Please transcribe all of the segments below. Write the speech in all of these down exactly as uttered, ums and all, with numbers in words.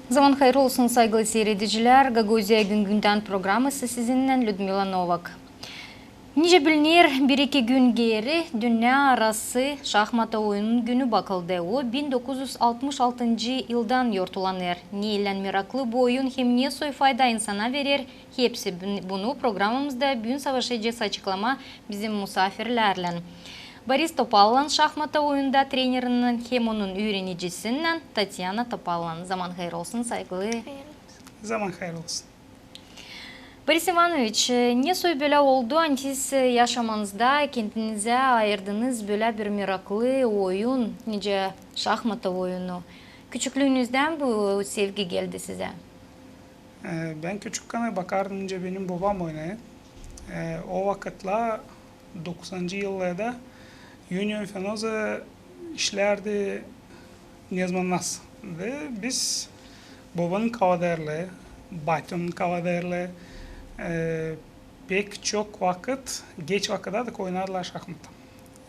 Zaman hayır olsun, saygılı siiredicilär. Gagauziyayı gün-gündän programası sizinnän Lüdmila Novak. Nicä biliner, bir-iki gün geeri dünnä arası şahmata oyunun günü bakıldı. O bin dokuz üz altmış altıncı yıldan yortulanêr. Neylän meraklı bu oyun hem ne soy fayda insana verer, hepsi bun-, bunu programamızda büün savaşacez açıklamaa bizim musaafirlärlän. Boris Topallan, şahmata oyunda trenerinnän hem onun üürenicisinnän Tatyana Topallan. Zaman hayır olsun, saygılı. Hayır olsun. Zaman hayır olsun. Boris İvanoviç, e, ne soy bölä oldu, ani siz, e, yaşamanızda kendinizä ayırdınız bölä bir meraklı oyun, nicä şahmata oyunu? Küçüklüünüzdän bu sevgi geldi sizä? E, bän küçükkän bakardım, nicä benim bobam oynêêr. E, o vakıtlar, doksanıncı yıllarda Union Fenoza işlärdi ne zaman nasıl. Ve biz bobanın kavalêrlıı, batyonun kavalêrlıı, e, pek çok vakıt, geç vakıda da oynardılar şahmata.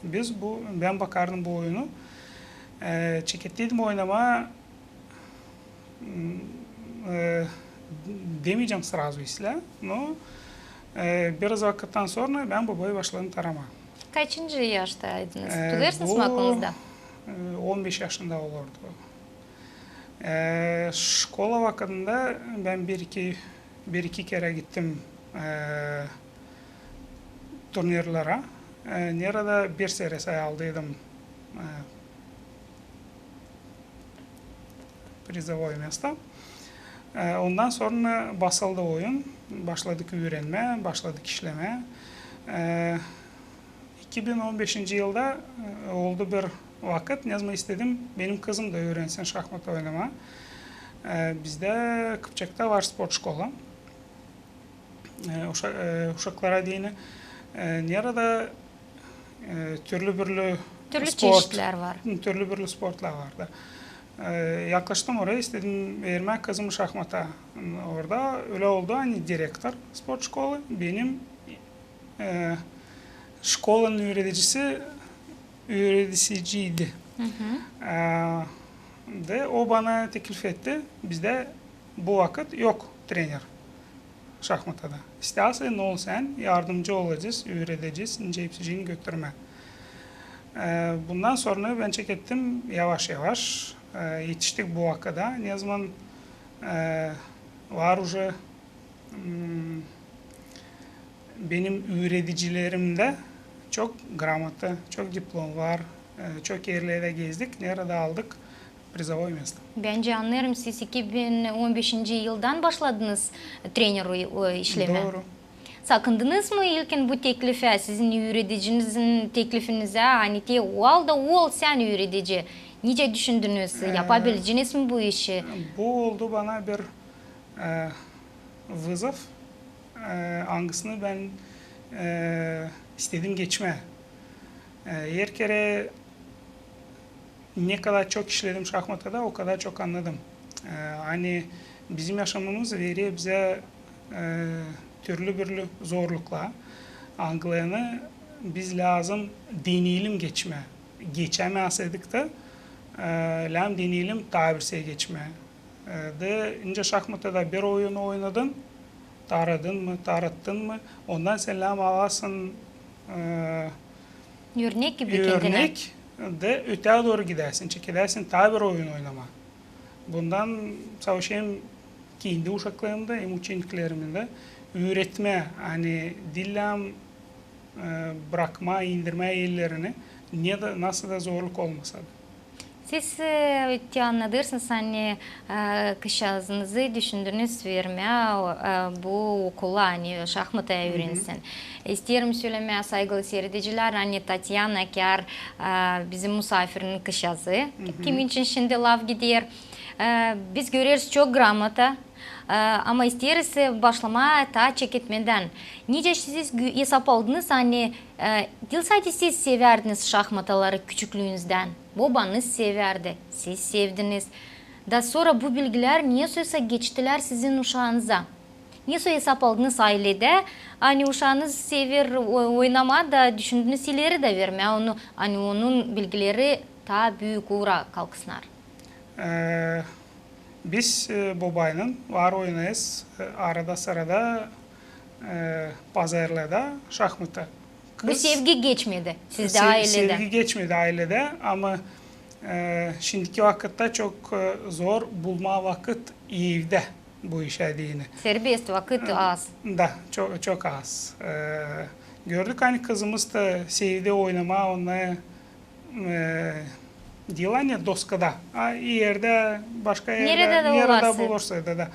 Biz bu, bän bakardım bu oyunu. E, çekettiydim oynamaa, m, e, demeyecäm srazu islää, no, e, biraz vakıttan sora bän bobayı başladım taramaa. Kaçıncı yaştaydınız? E, tutêrsınız mı aklınızda? E, on beş yaşında olurdu. E, şkola vakıdında bän bir-iki, bir-iki kerä gittim, e, turnirlara. E, neredä bir sere sayaldıydım, e, призовое место. E, ondan sora basıldı oyun. Başladık üürenmää, başladık işlemää. E, iki bin on beşinci yılda, e, oldu bir vakıt, ne zaman istedim, benim kızım da üürensin şahmat oynamaa. E, bizdä Kıpçakta var sport şkola. E, uşa-, e, uşaklara deyni, e, neredä, e, türlü-bürlü Türlü sport, çeşitlär var. Hı, türlü-bürlü sportlar vardı. E, yaklaştım oraya, istedim vermää kızımı şahmata. Orada ölä oldu, ani direktor sport şkola benim, e, şkolanın üüredicisi, üürediciydi. E, da o bana teklif etti. Bizdä bu vakıt yok trener şahmatada. İstärsän, ol sän, yardımcı olacez, üüredecez, nicä hepsicini götürmää. E, bundan sora bän çekettim yavaş-yavaş. E, etiştik bu vakıda. Ne zaman, e, var уже, m, benim üüredicilerimdä çok gramota, çok diplom var, e, çok erlerdä gezdik, neredä aldık призовое место. Bän annêêrım, siz iki bin on beşinci yıldan başladınız trener o-, o işlemää. Dooru. Sakındınız mı ilkin bu teklifä, sizin üürediciinizin teklifinizä, ani te al da ol sän üüredici? Nicä düşündünüz, yapabileceniz mi bu işi? Bu oldu bana bir, e, vızov, e, angısını bän, e, istedim geçmää. E, er kerä ne kadar çok işledim şahmatada, o kadar çok annadım. E, ani bizim yaşamamız verer bizä, e, türlü-bürlü zorluklar, angılarını biz lääzım deneyelim geçmää. Geçämeyäseydik dä, e, lääzım deneyelim taa birisä geçmää. E, da nicä şahmatada bir oyunu oynadın, taradın mı, tarattın mı, ondan sän lääzım alasın, e, örnek gibi kendinä. Örnek, da ötää dooru gidäsin, çekedäsin taa bir oyun oynamaa. Bundan savaşêrım kendi uşaklarımı da hem uçeniklerimi dä üüretmää, ani diil lääzım e, brakmaa, indirmää ellerini, ne dä, nasıl da zorluk olmasa da. Siz, e, te annadêrsınız, ani, e, kızçaazınızı düşündünüz vermää, e, bu okula, ani şahmata üürensin. İsteerim sölemää, saygılı siiredicilär, ani Tatyana kär, e, bizim musaafirin kızçaazı, kimin için şindi laf gider. E, biz göreriz çok gramota, e, ama isteeriz, e, başlamaa taa çeketmedän. Nicä siz gö-, esap aldınız, ani, e, diil sade siz sevärdiniz şahmataları küçüklüünüzdän, bobanız sevärdi, siz sevdiniz. Da sora bu bilgilär nesoysa geçtilär sizin uşaanıza. Nesoy esap aldınız ayledä, ani uşaanız sever o-, oynamaa da düşündünüz ileri dä vermää onu, ani onun bilgileri taa büük uura kalksınnar. E, Biz, e, bobaylan var oynêêrız, e, arada-sırada, e, pazarlarda şahmata. Bu sevgi geçmedi sizdä, ailedä? Sevgi geçmedi ailedä, ama, e, şindiki vakıtta çok, e, zor bulmaa vakıt evdä bu işä deyni. Serbest vakıt az. Da, çok, çok az. E, gördük, ani kızımız da sevdi oynamaa, onnar e, diil ani doskada, a erdä, başka erdä, neredä dä bulursa. Da, da.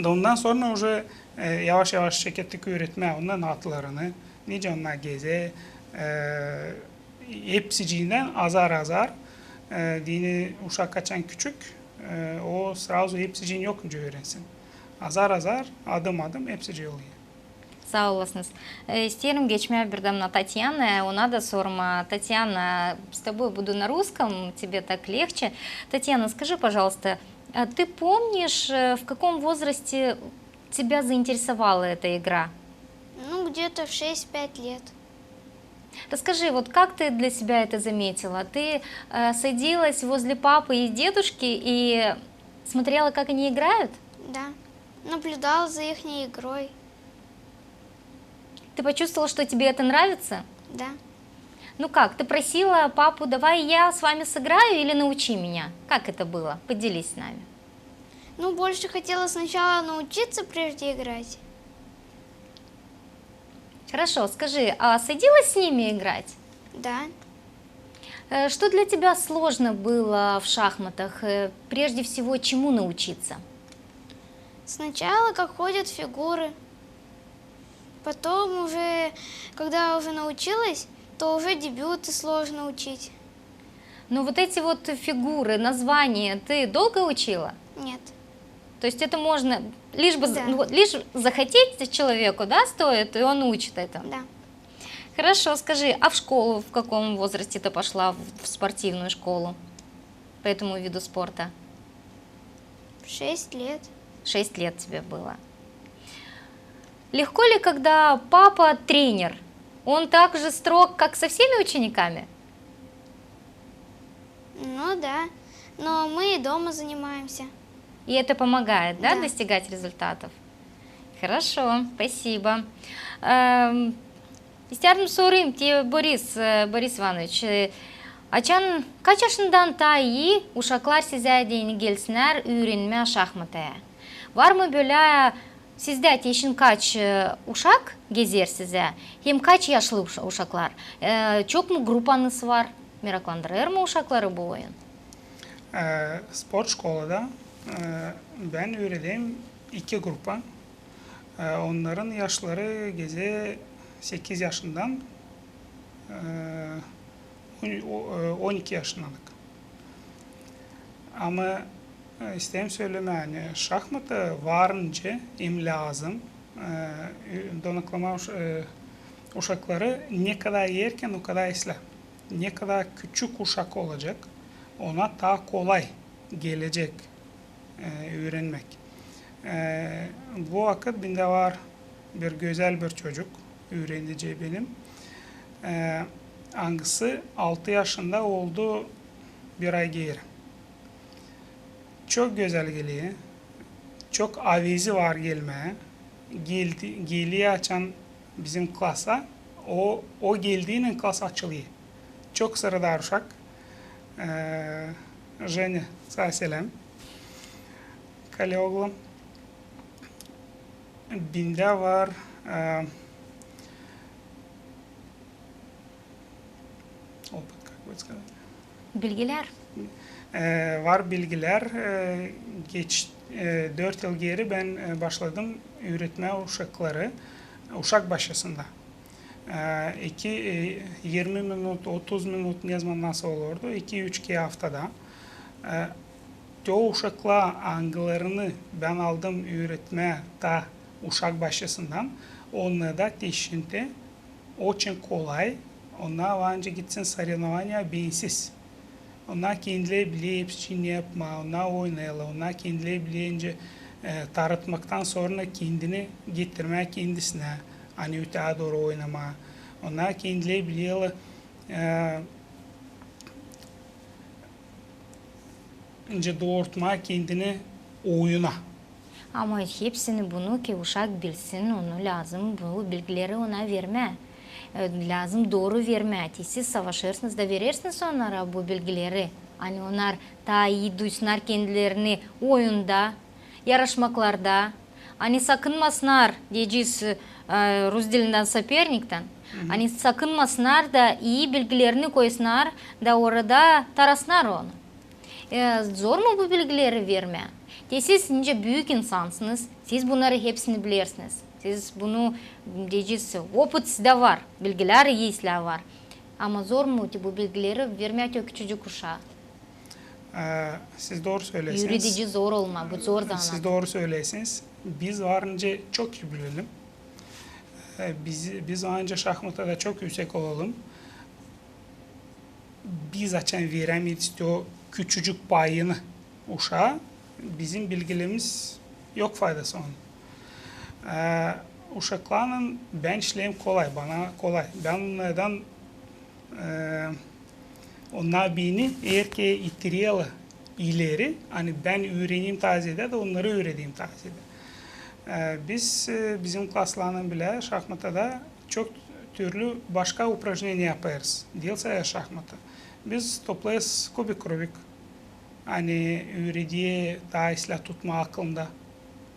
Da ondan sora uje, e, yavaş-yavaş çekettik üüretmää onnar atlarını, nicä onnar gezä, e, hepsiciindän azar-azar, e, deyni uşak açan küçük, e, o srazu hepsiciin yok nicä üürensin. Azar-azar, adım-adım hepsicii olêr. Saa olasınız. E, isteerim geçmää birdäm na Tatyanaya, ona da sormaa. Татьяна, с тобой буду на русском, тебе так легче. Татьяна, скажи, пожалуйста, а ты помнишь, э, в каком возрасте тебя заинтересовала эта игра? Ну, где-то в шесть-пять лет. Расскажи, вот как ты для себя это заметила? Ты, э, садилась возле папы и дедушки и смотрела, как они играют? Да. Наблюдала за ихней игрой. Ты почувствовала, что тебе это нравится? Да. Ну как, ты просила папу: «Давай я с вами сыграю» или «Научи меня»? Как это было? Поделись с нами. Ну, больше хотела сначала научиться, прежде играть. Хорошо, скажи, а садилась с ними играть? Да. Э, что для тебя сложно было в шахматах? Э, прежде всего, чему научиться? Сначала, как ходят фигуры. Потом уже, когда уже научилась, то уже дебюты сложно учить. Но вот эти вот фигуры, названия ты долго учила? Нет. То есть это можно, лишь бы, да, ну, вот лишь захотеть человеку, да, стоит, и он учит это? Да. Хорошо, скажи, а в школу в каком возрасте ты пошла, в, в спортивную школу по этому виду спорта? Шесть лет. Шесть лет тебе было. Легко ли, когда папа тренер? Он так же строг, как со всеми учениками? Ну да, но мы и дома занимаемся. И это помогает, да, да, достигать результатов? Хорошо, спасибо. Эм, isteerim sorayım, te Boris, e, Boris İvanoviç, e, açan, kaç yaşından taa ii uşaklar sizä deyni gelsinnär üürenmää şahmataya? Var mı bölä sizdä, te şindi kaç, e, uşak gezer sizä, hem kaç yaşlı uşa-, uşaklar? E, çok mu grupanız var? Meraklandırêr mı uşakları bu oyun? E, sport şkolada, e, bän üüredäm iki grupa. E, onnarın yaşları gezer sekiz yaşından, e, on, o, e, on iki yaşınnadık. Ama, e, isteerim sölemää, ani şahmata var nicä hem lääzım, e, donaklamaa uş-, e, uşakları ne kadar erken, o kadar islää. Ne kadar küçük uşak olacek, ona taa kolay gelecek, e, üürenmäk. E, bu vakıt bendä var bir gözäl bir çocuk, üürenicii benim. E, angısı altı yaşında oldu bir ay geeri. Çok gözäl geler, çok avezi var gelmää. Geldi, geler açan bizim klasa, o, o geldiynän klas açılêr. Çok sıradar uşak. E, Jenä, sana seläm. Kaleoglum. Bendä var, e, opıt, как бы сказать. Bilgilär. E, var bilgilär. E, geç, e, dört yıl geeri bän, e, başladım üüretmää uşakları uşak başçasında. E, iki, e, irmi minut, otuz minut, ne zaman nasıl olurdu, iki-üç kerä aftada. E, te o uşaklar, angılarını bän aldım üüretmää taa uşak başçasından, onnarda te şindi очень kolay, onnar var nicä gitsin соревнования beensiz. Onnar kendileri biler hepsicii ne yapmaa, onnar oynêêrlar, onnar kendileri biler nicä, e, tarıtmaktan sora kendini getirmää kendisinä, ani öteyä dooru oynamaa. Onnar kendileri bilerlär, e, nicä doortmaa kendini oyuna. Ama hepsini bunu ki uşak bilsin, onu lääzım bu bilgileri ona vermää. E, lääzım dooru vermää. Te siz savaşêrsınız da verersiniz onnara bu bilgileri. Ani onnar taa ii duysunnar kendilerini oyunda, yaraşmaklarda. Ani sakınmasınnar, deyecez, e, rus dilindän соперниктän. Ani sakınmasınnar da ii bilgilerini koysunnar da orada tarasınnar onu. E, zor mu bu bilgileri vermää? Te siz nicä büük insansınız, siz bunnarı hepsini bilersiniz. Siz bunu, deyecez, опыт sizdä var, bilgilär ii sizdä var. Ama zor mu te bu bilgileri vermää te küçücük uşaa? E, siz dooru söleersiniz. Üüredici zor olmaa, bu zor zanaat. Siz dooru söleersiniz. Biz varınca çok ii bilelim. E, biz, biz varınca şahmata da çok üüsek olalım. Biz açan verämeeriz o küçücük payını uşaa, bizim bilgilerimiz yok faydası onun. E, uşaklarlan bän işleerim kolay, bana kolay. Bän onnaran, e, onnar beni herkerä itirerlär ileri, ani bän üürenim taa zeedä da onnarı üüredeyim taa zeedä. E, biz, e, bizim klaslarlan bilä şahmatada çok türlü başka упражнения yapêrız, diil sade şahmata. Biz toplêêrız kubik Rubik, ani üüreder taa islää tutmaa aklında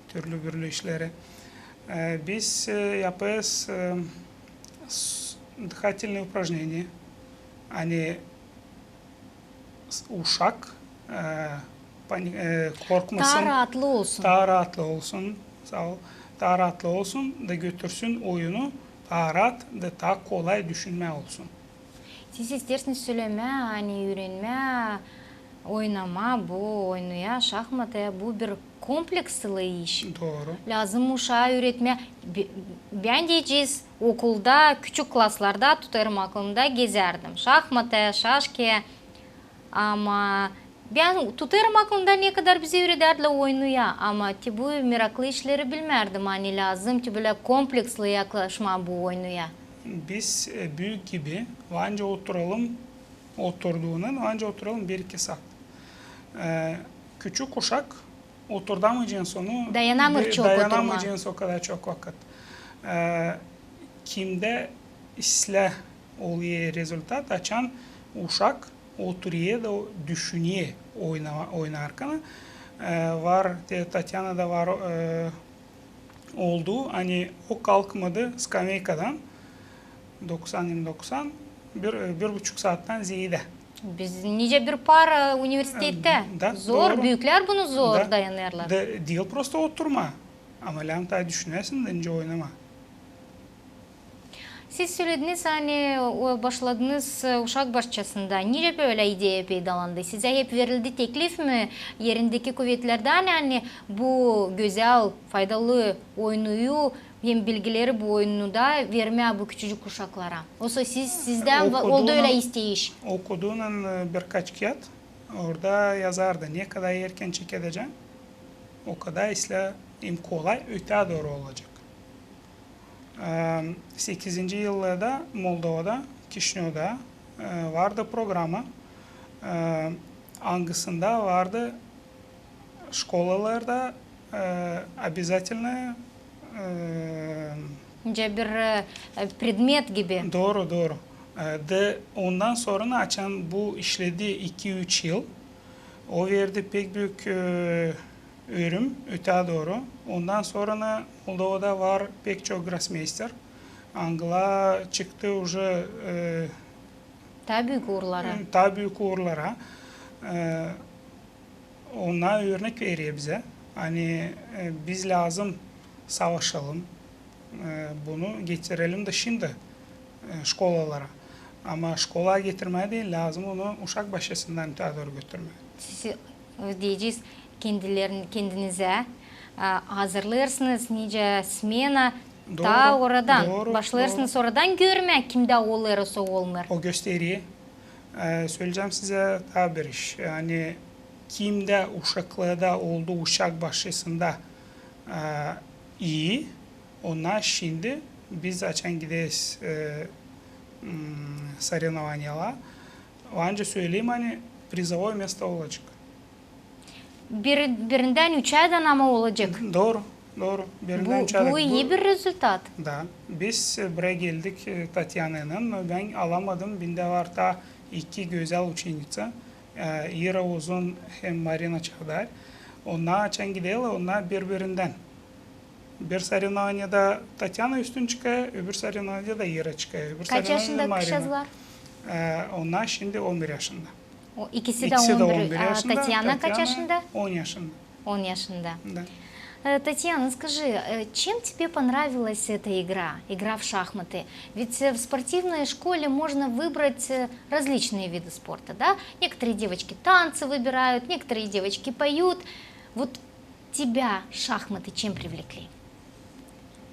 türlü-bürlü işleri. E, biz, e, yapêrız, e, с-, дыхательные упражнения, ani s-, uşak, e, pani-, e, korkmasın. Taa raatlı olsun. Taa raatlı olsun, saa ol. Taa raatlı olsun da götürsün oyunu taa raat da taa kolay düşünmää olsun. Siz isteersiniz sölemää, ani üürenmää, oynamaa bu oyunuya, şahmata, bu bir kompleksli iş. Dooru. Lääzım uşaa üüretmää. Bi-, bän deyecez, okulda, küçük klaslarda, tutêrım aklımda, gezärdim. Şahmata, şaşki. Ama bän tutêrım aklımda, ne kadar bizä üüredärdilär oyunuya. Ama te bu meraklı işleri bilmärdim, ani lääzım te bölä kompleksli yaklaşmaa bu oyunuya. Biz, e, büük gibi, var nicä oturalım, oturduundan var nicä oturalım bir-iki saat. E, küçük uşak oturdamayacez onu, dayanamêêr da-, çok oturmaa. Dayanamêêr o kadar çok vakıt. E, kimdä islää olêr rezultat, açan uşak oturêr da o düşüner oynama-, oynarkan. E, var, te Tatyanada var, e, oldu, ani o kalkmadı skameykadan doksan, doksan, bir, e, bir buçuk saattan zeedä. Biz nicä bir para universitettä. E, da, zor, dooru. Büüklär bunu zor dayanêrlar. Da, diil prosta oturmaa, ama lääzım taa düşünäsin da nicä oynamaa. Siz sölediniz, ani o, başladınız, e, uşak başçasında. Nicä bölä ideya peydalandı? Sizä hep verildi teklif mi erindeki kuvetlerdän, ani bu gözäl, faydalı oyunuyu hem bilgileri bu oyunuda vermää bu küçücük uşaklara? Osa siz, sizdän va-, oldu ölä isteyiş? Okuduunnan, e, birkaç kiyat, orada yazardı, ne kadar erken çekedecän, o kadar islää hem kolay ötää dooru olacek. E, sekizinci yıllarda Moldovada, Kişinövda, e, vardı programa, e, angısında vardı şkolalarda, e, обязательно, e, nicä bir, e, predmet gibi. Dooru, dooru. E, da ondan sora açan bu işledi iki-üç yıl, o verdi pek büük, e, örüm ötää dooru. Ondan sora Moldovada var pek çok grossmeyster, angılar çıktı уже, e, taa büük uurlara. Taa büük uurlara. E, onnar örnek verer bizä. Ani, e, biz lääzım savaşalım, e, bunu getirelim da şindi, e, şkolalara. Ama şkolaya getirmää diil, lääzım onu uşak başçasından ötää dooru götürmää. Siz, e, deyecez, kendilerin-, kendinizä, e, hazırlêêrsınız, nicä smena, taa oradan. Dooru, dooru. Başlêêrsınız oradan görmää, kimdä olêr, osa olmêêr. O gösterer. E, söleyecäm sizä taa bir iş. Ani kimdä uşaklarda oldu uşak başçasında, e, ii, onnar şindi biz açan gideriz, e, m, соревнованиялара, var nicä söleyim, ani prizovoy mesto olacek. Bir, birindän üç aydan ama olacek. Dooru, dooru. Birindän üç aydan. Bu ii bir rezultat. Da. Biz, e, buraya geldik, e, Tatyanaylan, no bän alamadım. Bendä var taa iki gözäl uçenica, e, İra Uzun hem Marina Çavdar. Onnar açan giderlär, onnar bir-birindän. Bir sorevnovaniyada Tatyana üstün çıkêr, öbür sorevnovaniyada İra çıkêr, öbür sorevnovaniyada Marina. Kaç yaşında kızçazlar? E, onnar şindi on bir yaşında. O, ikisi dä on bir yaşında. Tatyana kaç yaşında? On yaşında. Он yaşında. Да. Э, Татьяна, скажи, э, чем тебе понравилась эта игра, игра в шахматы? Ведь, э, в спортивной школе можно выбрать, э, различные виды спорта, да? Некоторые девочки танцы выбирают, некоторые девочки поют. Вот тебя шахматы чем привлекли?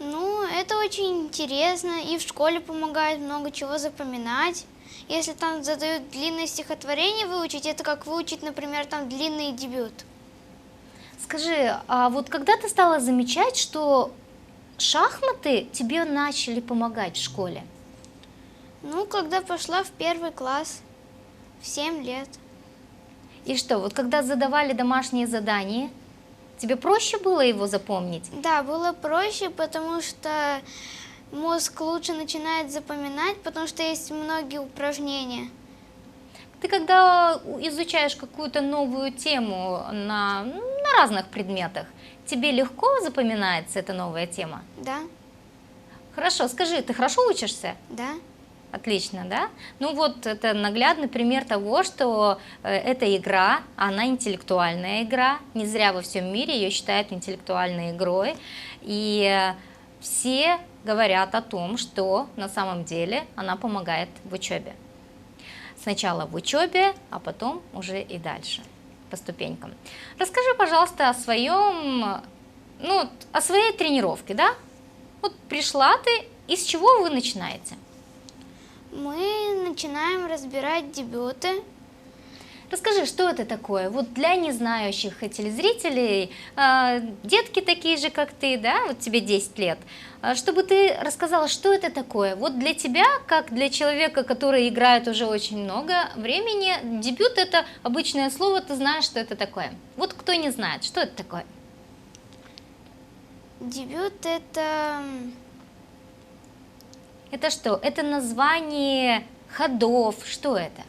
Ну, это очень интересно, и в школе помогает много чего запоминать. Если там задают длинное стихотворение выучить, это как выучить, например, там длинный дебют. Скажи, а вот когда ты стала замечать, что шахматы тебе начали помогать в школе? Ну, когда пошла в первый класс, в семь лет. И что, вот когда задавали домашнее задание, тебе проще было его запомнить? Да, было проще, потому что мозг лучше начинает запоминать, потому что есть многие упражнения. Ты когда у-, изучаешь какую-то новую тему на, на разных предметах, тебе легко запоминается эта новая тема? Да. Хорошо, скажи, ты хорошо учишься? Да. Отлично, да? Ну вот, это наглядный пример того, что, э, эта игра, она интеллектуальная игра. Не зря во всём мире её считают интеллектуальной игрой. И, э, все говорят о том, что на самом деле она помогает в учёбе. Сначала в учёбе, а потом уже и дальше, по ступенькам. Расскажи, пожалуйста, о своём, ну, о своей тренировке, да? Вот пришла ты, и с чего вы начинаете? Мы начинаем разбирать дебюты. Расскажи, что это такое? Вот для незнающих телезрителей, а, детки такие же, как ты, да, вот тебе десять лет, а, чтобы ты рассказала, что это такое. Вот для тебя, как для человека, который играет уже очень много времени, дебют — это обычное слово, ты знаешь, что это такое. Вот кто не знает, что это такое? Дебют — это, м, Это что? Это название ходов? Что это?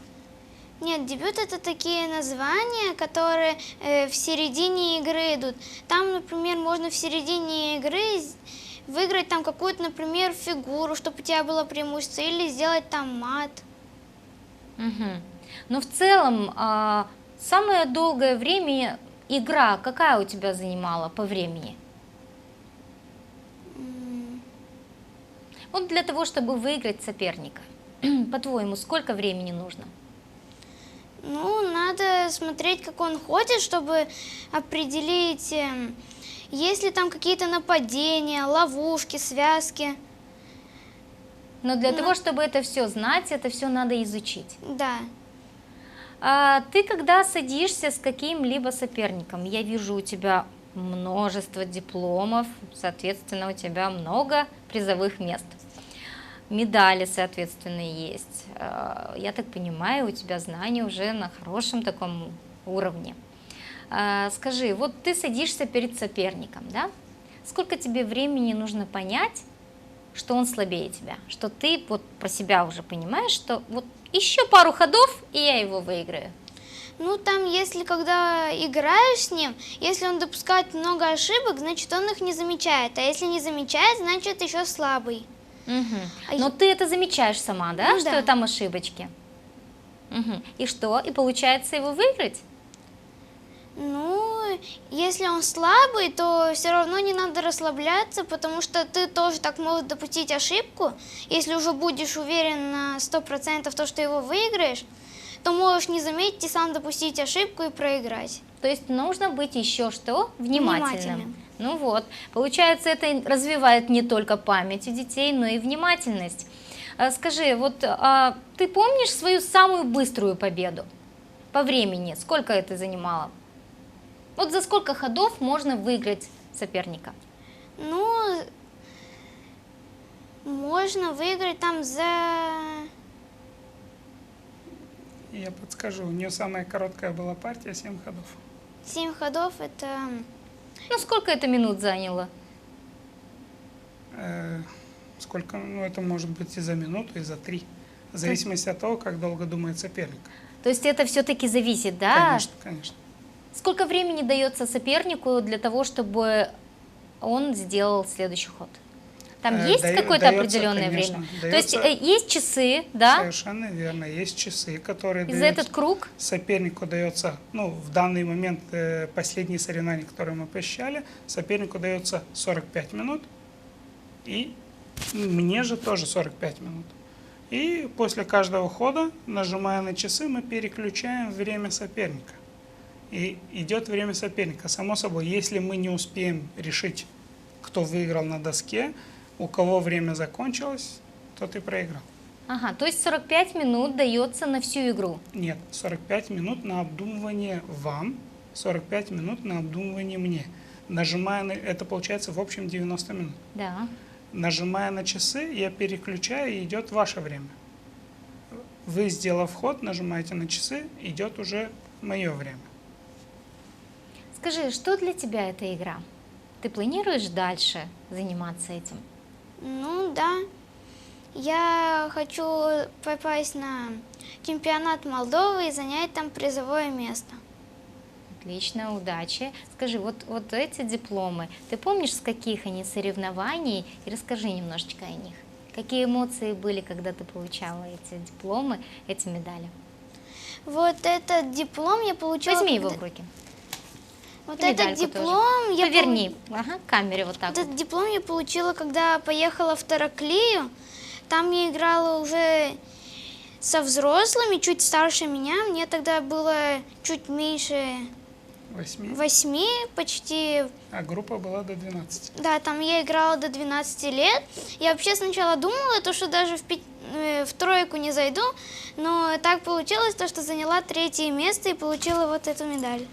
Нет, дебют — это такие названия, которые, э, в середине игры идут. Там, например, можно в середине игры з-, выиграть там какую-то, например, фигуру, чтобы у тебя было преимущество, или сделать там мат. Мгм. Но в целом, а, самое долгое время игра какая у тебя занимала по времени? М. Вот для того, чтобы выиграть соперника, по-твоему, сколько времени нужно? Ну, надо смотреть, как он ходит, чтобы определить, эм, есть ли там какие-то нападения, ловушки, связки. Но для того, чтобы это всё знать, это всё надо изучить. Да. А ты, когда садишься с каким-либо соперником, я вижу у тебя множество дипломов, соответственно, у тебя много призовых мест. Медали, соответственно, есть. А, я так понимаю, у тебя знания уже на хорошем таком уровне. А, скажи, вот ты садишься перед соперником, да? Сколько тебе времени нужно понять, что он слабее тебя, что ты вот про себя уже понимаешь, что вот ещё пару ходов, и я его выиграю? Ну, там, если когда играешь с ним, если он допускает много ошибок, значит, он их не замечает. А если не замечает, значит, ещё слабый. Мгм. А но я- ты это замечаешь сама, да, ну что да, там ошибочки? Мгм. И что? И получается его выиграть? Ну, если он слабый, то всё равно не надо расслабляться, потому что ты тоже так можешь допустить ошибку. Если уже будешь уверен на сто процентов то, что его выиграешь, то можешь не заметить и сам допустить ошибку и проиграть. То есть нужно быть ещё что? Внимательным. Внимательным. Ну вот, получается, это развивает не только память у детей, но и внимательность. А скажи, вот, а, ты помнишь свою самую быструю победу? По времени сколько это занимало? Вот за сколько ходов можно выиграть соперника? Ну, можно выиграть там за... Я подскажу, у неё самая короткая была партия, семь ходов. Семь ходов — это Ну, сколько это минут заняло? Э, Сколько, ну, это может быть и за минуту, и за три. В зависимости от того, как долго думает соперник. То есть это все-таки зависит, да? Конечно, конечно. Сколько времени дается сопернику для того, чтобы он сделал следующий ход? Там Э, есть даё- какое-то даётся, определенное конечно, время? То есть даётся- э, есть часы, да? Совершенно верно. Есть часы, которые И за дают- этот круг? Сопернику дается, ну, в данный момент э, последние соревнования, которые мы посещали, сопернику дается сорок пять минут, и мне же тоже сорок пять минут. И после каждого хода, нажимая на часы, мы переключаем время соперника. И идет время соперника. Само собой, если мы не успеем решить, кто выиграл на доске, у кого время закончилось, тот и проиграл. Ага, то есть сорок пять минут дается на всю игру. Нет, сорок пять минут на обдумывание вам, сорок пять минут на обдумывание мне. Нажимая на... Это получается в общем девяносто минут. Да. Нажимая на часы, я переключаю, и идет ваше время. Вы, сделав ход, нажимаете на часы, идет уже мое время. Скажи, что для тебя эта игра? Ты планируешь дальше заниматься этим? Ну да. Я хочу попасть на чемпионат Молдовы и занять там призовое место. Отлично, удачи. Скажи, вот, вот эти дипломы, ты помнишь, с каких они соревнований? И расскажи немножечко о них. Какие эмоции были, когда ты получала эти дипломы, эти медали? Вот этот диплом я получила... Возьми его когда- в руки. Вот И медальку этот диплом тоже. я Поверни. получ- Ага, к камере вот так Этот вот. Диплом я получила, когда поехала в Тараклию. Там я играла уже со взрослыми, чуть старше меня. Мне тогда было чуть меньше Восьми. восьми, почти. А группа была до двенадцати. Да, там я играла до двенадцати лет. Я вообще сначала думала, то, что даже в, пят- э, в тройку не зайду, но так получилось, то, что заняла третье место и получила вот эту медаль.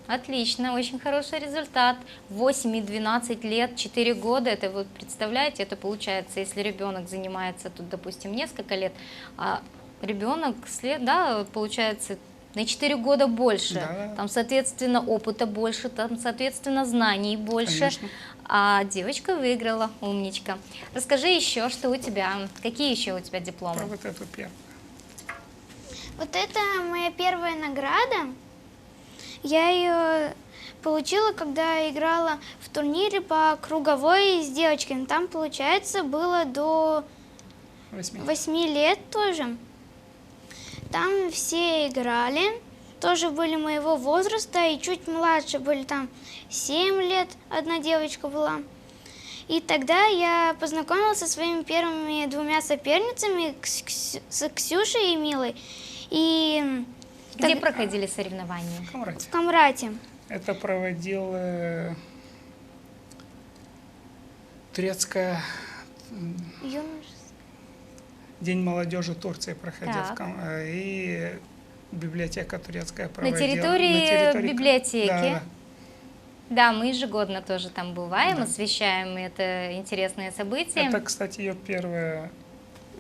Отлично, очень хороший результат. Восемь и двенадцать лет, четыре года, это вот представляете, это получается, если ребенок занимается тут, допустим, несколько лет, а ребенок след, да, получается, на четыре года больше. Да, да. Там, соответственно, опыта больше, там, соответственно, знаний больше. Конечно. А девочка выиграла, умничка. Расскажи еще, что у тебя, какие еще у тебя дипломы? Про вот эту первую. Вот это моя первая награда. Я ее получила, когда играла в турнире по круговой с девочками. Там, получается, было до Восьми. восьми лет тоже. Там все играли, тоже были моего возраста и чуть младше были, там семь лет одна девочка была. И тогда я познакомилась со своими первыми двумя соперницами, Кс- Кс- с Ксюшей и Милой. И Где так- проходили соревнования? Камрати. в Камрате. Это проводил э, турецкая м, Юнош- День молодежи Турции проходил Так. в Кам- э, и библиотека турецкая На проводила. территории На территории Кам- библиотеки. Да, да. Да, мы ежегодно тоже там бываем, Да. освещаем это интересное событие. Это, кстати, ее первая.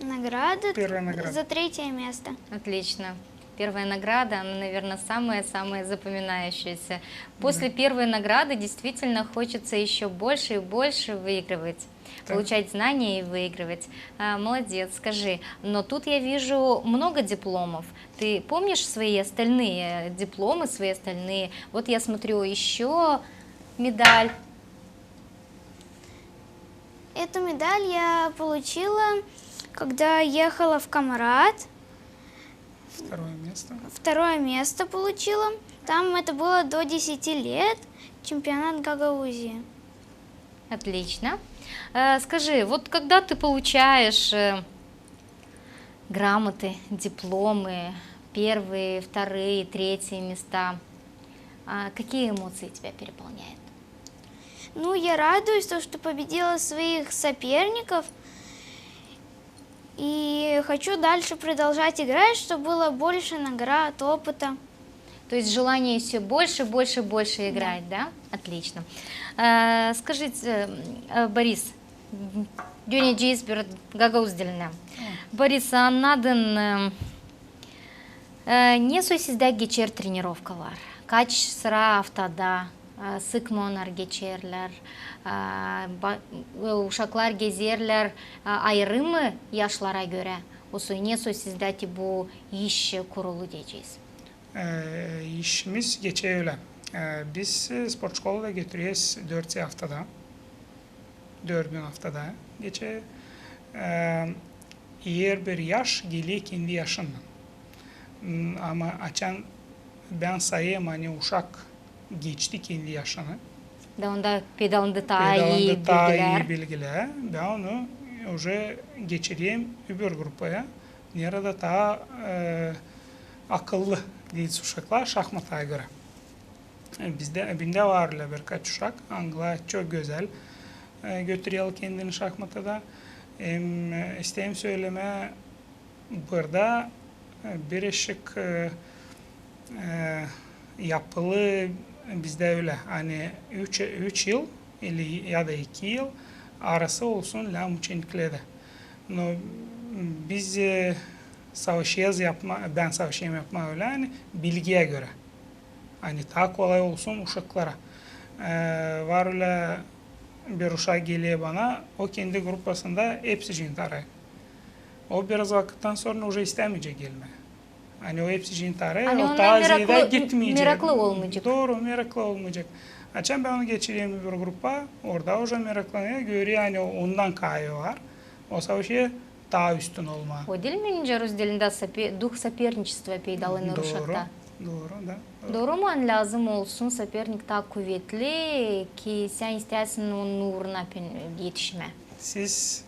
Награда Первая награда. За третье место. Отлично. Первая награда, она, наверное, самая-самая запоминающаяся. После первой награды действительно хочется еще больше и больше выигрывать, Да. получать знания и выигрывать. А, молодец, скажи. Но тут я вижу много дипломов. Ты помнишь свои остальные дипломы, свои остальные? Вот я смотрю еще медаль. Эту медаль я получила, когда ехала в Камрат. Второе место. Второе место получила. Там это было до десяти лет, чемпионат Гагаузии. Отлично. Э, скажи, вот когда ты получаешь э, грамоты, дипломы, первые, вторые, третьи места, а, какие эмоции тебя переполняют? Ну, я радуюсь, то, что победила своих соперников. И хочу дальше продолжать играть, чтобы было больше наград, опыта. То есть желание все больше, больше, больше играть, да? Отлично. Э, скажите, э, Борис, döneceğiz bir gagauz diline. Борис, anladın, e, e, ne soy sizdä geçer trenirovkalar? Kaç sıra aftada, e, sık mı onnar geçerlär, e, ba-, e, uşaklar gezerlär, e, ayırı mı yaşlara görä? Osa nesoy sizdä te bu iş kurulu deyecez? E, işimiz geçer ölä. E, biz, e, sport şkolada götüreriz dört sıra aftada. Dört gün aftada geçer. E, herbir yaş geler kendi yaşınnan. M, ama açan bän sayêrım, ani uşak geçti kendi yaşını. Da onda peydalandı taa ii bilgilär. Peydalandı taa ii bilgilär. Bän onu uje geçirerim öbür grupaya. Neredä taa, e, akıllı deyni uşaklar şahmata görä. E, bizdä, bendä var ölä birkaç uşak, angılar çok gözäl, e, götürerlär kendini şahmatada. Hem, e, isteerim sölemää, burada, e, birazcık, e, e, yapılı bizdä ölä. Ani üç, üç yıl ili ya da iki yıl arası olsun lääm uçeniklerdä. No, biz, e, savaşêrız yapmaa, bän savaşêrım yapmaa ölä, ani bilgiyä görä. Ani taa kolay olsun uşaklara. E, var ölä bir uşak geler bana, o kendi grupasında hepsicini tarêr. O biraz vakıttan sora uje istämeyecek gelmää. Ani o hepsicini tarêr, ani o taa zeedä gitmeyecek. Meraklı olmayacek. Dooru, meraklı olmayacek. Açan bän onu geçirerim bir grupa, orada uje meraklanêr, görer, ani ondan kaavi var. O savaşêr taa üstün olmaa. O diil mi, nicä rus dilindä, sope-, дух соперничества peydalanêr uşakta? Dooru, dooru, da. Dooru mu, ani lääzım olsun sopernik taa kuvetli, ki sän isteersin onun uuruna pen-, etişmää? Siz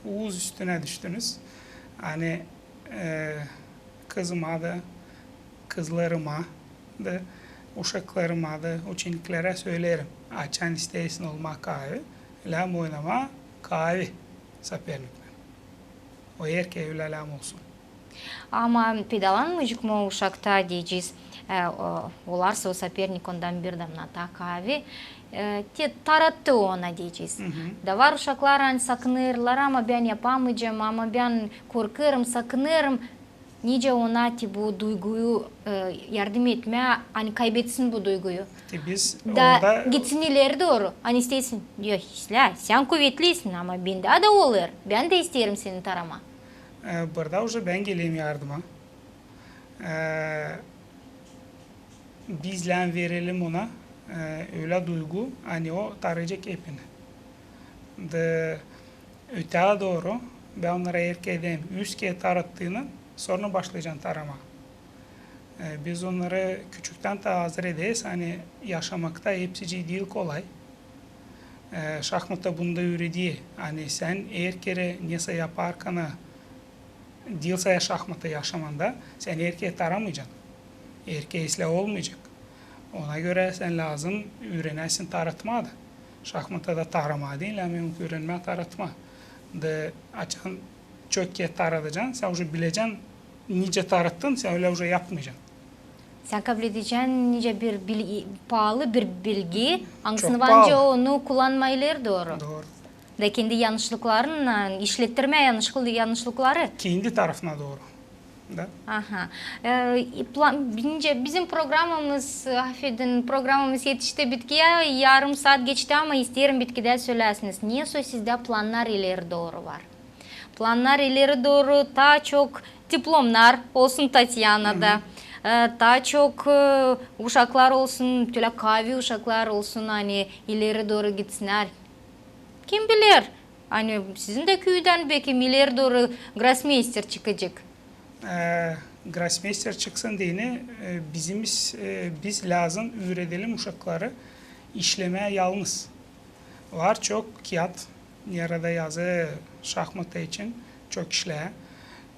uuz üstünä düştünüz. Ani, e, kızıma da, kızlarıma da, uşaklarıma da, uçeniklerä söleerim. Açan isteersin olmaa kaavi, lääm oynamaa kaavi soperniknän. O erkeydä ölä lääm olsun. Ama peydalanmayacek mı uşakta deyecez, e, o, olarsa o sopernik ondan bir damna taa kaavi, e, te tarattı ona deyecez. Da var uşaklar, ani sakınêrlar, ama bän yapamayacam, ama bän korkêrım, sakınêrım. Nicä ona te bu duyguyu, e, yardım etmää, ani kaybetsin bu duyguyu. Te biz da onda gitsin ileri dooru, ani isteersin, deyni, islää, sän kuvetlisin, ama bendä dä olêr, bän dä isteerim seni taramaa. E, burada uje bän gelerim yardıma. E, biz lääm verelim ona, e, ölä duygu, ani o tarayacek hepini. Da ötää dooru, bän onnara erkeydä deerim, üz kerä tarattıınan, sora başlayacan taramaa. E, biz onnarı küçüktän taa hazır ederiz, ani yaşamakta hepsicii diil kolay. E, şahmata bunu da üüreder, ani sän erkerä nesä yaparkan, diil sade şahmata, yaşamada sän erkerä taramaycan. Erkey islää olmayacek. Ona görä sän lääzım üürenäsin taratmaa da. Şahmata da taramaa diil, ama üürenmää taratmaa. Da açan çok kerä taradacan, sän uje bilecän, nicä tarattın, sän ölä uje yapmaycan. Sän kabledecän nicä bir bil-, paalı bir bilgi, angısını var nicä onu kullanmaa ileri dooru. Dooru. Da kendi yanlışlıklarınnan işlettirmää yanlışlık-, yanlışlıkları. Kendi tarafına dooru. Da. Aha. E, plan-, nicä bizim programamız, afedin, programamız etişti bitkiyä, yarım saat geçti, ama isteerim bitkidä söleyäsiniz, nesoy sizdä plannar ileri dooru var? Plannar ileri dooru taa çok diplomnar olsun Tatyanada. E, taa çok, e, uşaklar olsun, tölä kaavi uşaklar olsun, ani ileri dooru gitsinnär. Kim biler, ani sizin dä küüdän bekim ileri dooru grossmeyster çıkacek. E, grossmeyster çıksın deyni, e, bizim, e, biz lääzım üüredelim uşakları işlemää yalnız. Var çok kiyat, neredä yazı şahmata için çok işlää.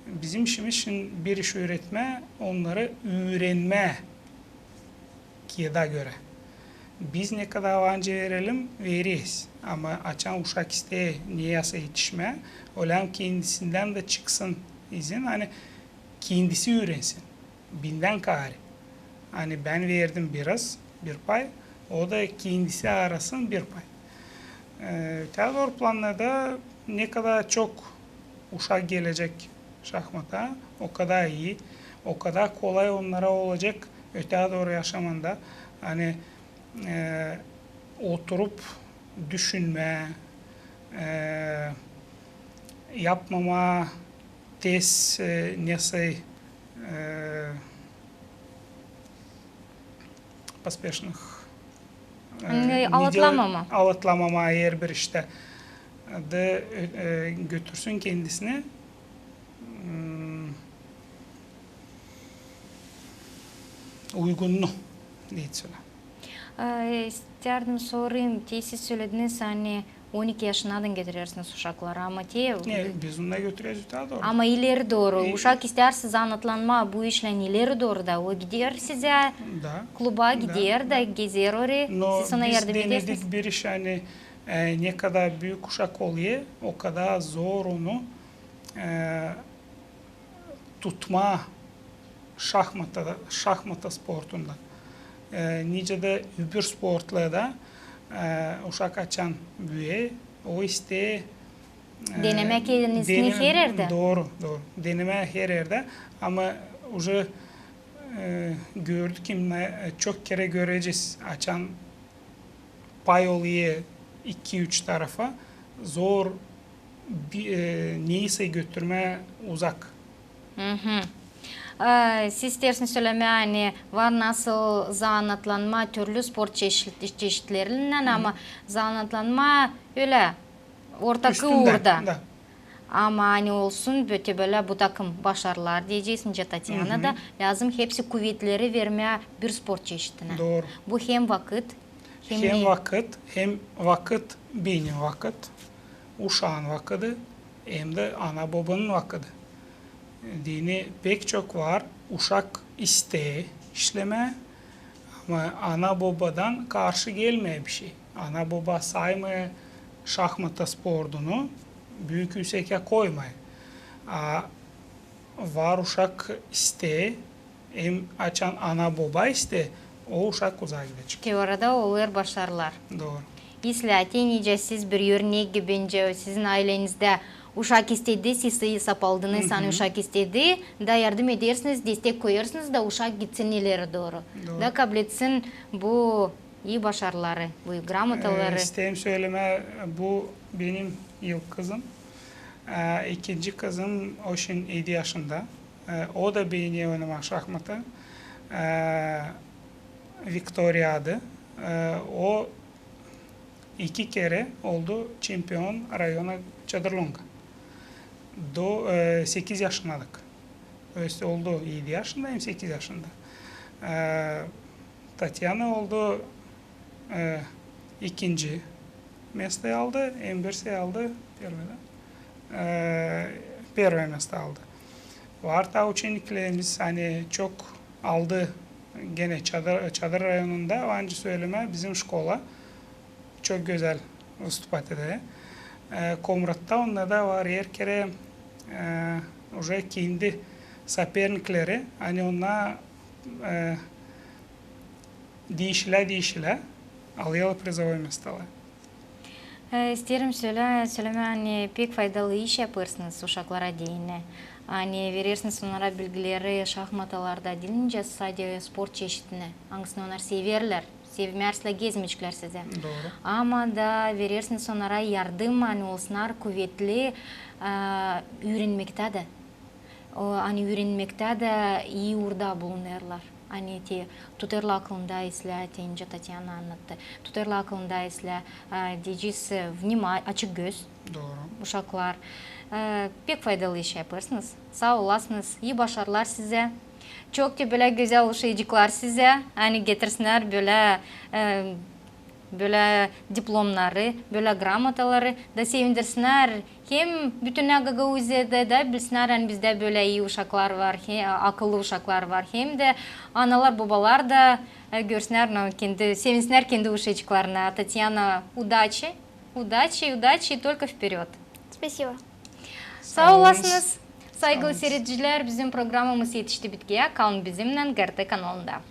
Bizim işimiz şindi bir iş üüretmää, onnarı üürenmää kiyada görä. Biz ne kadar var nicä verelim, vereriz. Ama açan uşak isteer neyäsä etişmää, o lääzım kendisindän dä çıksın izin, ani kendisi üürensin. Bendän kaarä. Ani bän verdim biraz, bir pay, o da kendisi arasın bir pay. E, ötää dooru plannada ne kadar çok uşak gelecek şahmata, o kadar ii, o kadar kolay onnara olacek ötää dooru yaşamanda, ani, e, oturup düşünmää, e, yapmamaa tez, e, nesä, e, поспешных, e, ani alatlanmamaa, alatlanmamaa herbir iştä. Da, e, e, götürsün kendisini, mm, uygununu, deyt sölä. E, istärdim sorayım, te siz sölediniz, ani on iki yaşınnadan getirersiniz uşakları, ama te... Ne, biz onnar götüreriz ötää dooru. Ama ileri dooru, e, uşak istär sizä anatlanmaa bu işlän ileri dooru da, o gider sizä, da, kluba gider da, gezer orayı, siz ona yardım edersiniz. No biz denedik bir iş, ani, e, ne kadar büük uşak olêr, o kadar zor onu, e, tutmaa şahmata, şahmata sportunda. E, nicä dä öbür sportlarda, e, uşak açan büüyer, o isteer, e, denemää kendisini her erdä. Dooru, dooru. Denemää her erdä. Ama uje, e, gördük, e, çok kerä görecez, açan pay olêr iki-üç tarafa, zor bi-, e, neysä götürmää uzak. E, siz isteersiniz sölemää, ani var nasıl zaanatlanmaa türlü sport çeşit-, çeşitlerinnän, ama zaanatlanmaa ölä ortakı uurda. Ama ani olsun bölä, bölä bu takım başarılar deyecez, nicä Tatyana da, lääzım hepsi kuvetleri vermää bir sport çeşitinä. Dooru. Bu hem vakıt, hem ne? Hem vakıt, hem vakıt, benim vakıt, uşaan vakıdı, hem dä ana-bobanın vakıdı. Deyni pek çok var, uşak isteer işlemää, ama ana-bobadan karşı gelmeer bişey. Ana-boba saymêêr şahmata sportunu, büük üüsekää koymêêr. A var uşak isteer, hem açan ana-boba isteer, o uşak uzaa gidecek. Te orada olêr başarılar. Dooru. İslää, te nicä siz bir örnek gibi, nicä sizin aylenizdä uşak istedi, siz sapaldınız, ani uşak istedi, da yardım edersiniz, destek koyêrsınız da uşak gitsin ileri dooru. Dooru. Da kabletsin bu ii başarıları, bu gramotaları. E, isteerim sölemää, bu benim ilk kızım. E, ikinci kızım, o şindi edi yaşında. E, o da beener oynamaa şahmata. E, Viktoriya adı. E, o iki kerä oldu çempion rayona Çadırlonga. Do, e, sekiz yaşınnadık. То есть oldu edi yaşında hem sekiz yaşında. E, Tatyana oldu, e, ikinci mesto aldı, hem bir şey aldı, первое, да? E, первое место aldı. Var taa uçeniklerimiz, ani çok aldı genä Çadır, Çadır rayonunda, var nicä sölemää, bizim şkola çok gözäl выступать eder. E, Komratta onda da var, her kerä, e, uje kendi соперникleri, ani onnar, e, diişilä, diişilä, alêrlar prizovoy mestoları. E, isteerim sölä-, sölemää, ani pek faydalı iş yapêrsınız uşaklara deyni. Ani verersiniz onnara bilgileri şahmatalarda diil nicä sade sport çeşitinä, angısını onnar severlär, sevmärlär, gezmeyeceklär sizä. Dooru. Ama da verersiniz onnara yardım, ani olsunnar kuvetli, e, üürenmektä dä. O, ani üürenmektä dä ii uurda bulunêrlar. Ani te tutêrlar akılında islää, te nicä Tatyana annattı. Tutêrlar akılında islää, e, deyecez, e, внима-, açık göz. Dooru. Uşaklar. E, pek faydalı iş yapêrsınız. Saa olasınız. İi başarılar sizä. Çok te bölä gözäl uşacıklar sizä. Ani getirsinnär bölä, e, bölä diplomnarı, bölä gramotaları da sevindirsinnär hem bütünnä Gagauziyada da bilsinnär, ani bizdä bölä ii uşaklar var, he-, akıllı uşaklar var, hem dä analar, bobalar da, e, görsünnär, no, kendi, sevinsinnär kendi uşacıklarına. Tatyana, удачи, удачи, удачи, только вперёд. Спасибо. Saa olasınız. Saygılı siiredicilär, bizim programamız etişti bitkiyä. Kalın bizimnän GRT kanalında.